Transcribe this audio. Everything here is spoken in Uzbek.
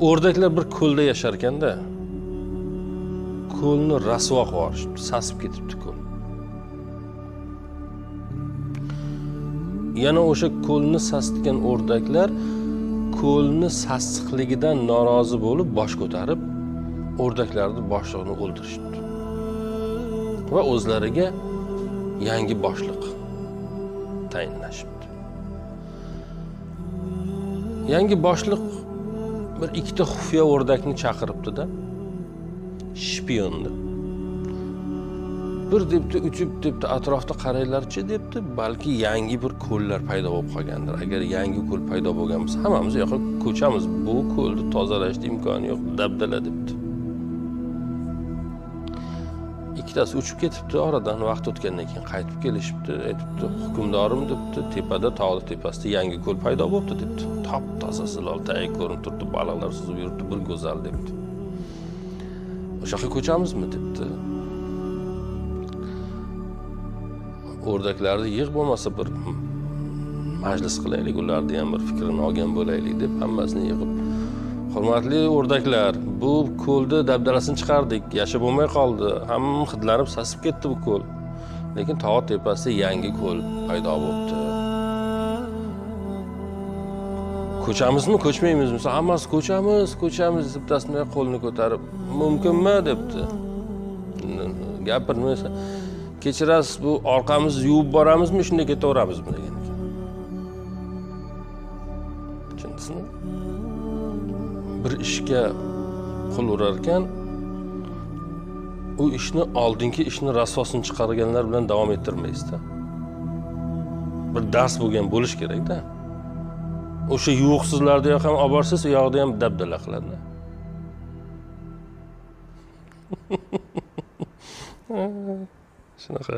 O'rdaklar bir ko'lda yashar ekanda, ko'lni rasvo qilib yuborishibdi, sasib ketibdi ko'l. Yana o'sha ko'lni sasitgan o'rdaklar ko'lni sassiqligidan norozi bo'lib bosh ko'tarib o'rdaklarni boshlig'ini o'ldirishibdi. Va o'zlariga yangi boshliq tayinlashibdi. Yangi boshliq bir ikkita xufiya o'rdakni chaqiribdi-da, shpiyonni. Bir debdi, uchib debdi, atrofda qaranglarchi debdi, balki yangi bir ko'llar paydo bo'lib qolgandir. Agar yangi ko'l paydo bo'lgan bo'lsa, hammamiz u yoqqa ko'chamiz. Bu ko'lni tozalashning imkoni yo'q, dabdala debdi. Ikkitasi uchib ketibdi, oradan vaqt o'tgandan keyin qaytib kelishibdi, aytibdi, hukmdorim debdi, tepada, tog'ning tepasida yangi ko'l paydo bo'libdi debdi. Top toza zilol tagi ko'rinib turibdi, baliqlar suzib yuribdi, bir go'zal debdi. O'sha yoqqa ko'chamizmi debdi. O'rdaklarni yig' bo'lmasa bir majlis qilaylik, ularni ham bir fikrini olgan bo'laylik deb hammasini yig'ib, hurmatli o'rdaklar, bu ko'lni dabdalasini chiqardik, yashab bo'lmay qoldi, hamma hidlanib sasib ketdi bu ko'l. Lekin tog' tepasida yangi ko'l paydo bo'libdi. Ko'chamizmi, ko'chmaymizmi? Hammasi ko'chamiz, ko'chamiz deb bittasini qo'lini ko'tarib, mumkinmi debdi. Gapirmasa, kechirasiz, bu orqamizni yuvib boramizmi, shunday ketaveramizmi degan ekan. Tushundingizmi? Bir ishga qo'l urar ekan, u ishni oldingi ishni rasvosini chiqarganlar bilan davom ettirmaysiz-da. Bir dars bo'lgan bo'lish kerak-da. O'sha yuvuqsizlarni ham olib borsangiz, u yoqda ham dabdala qiladi. Shunaqa.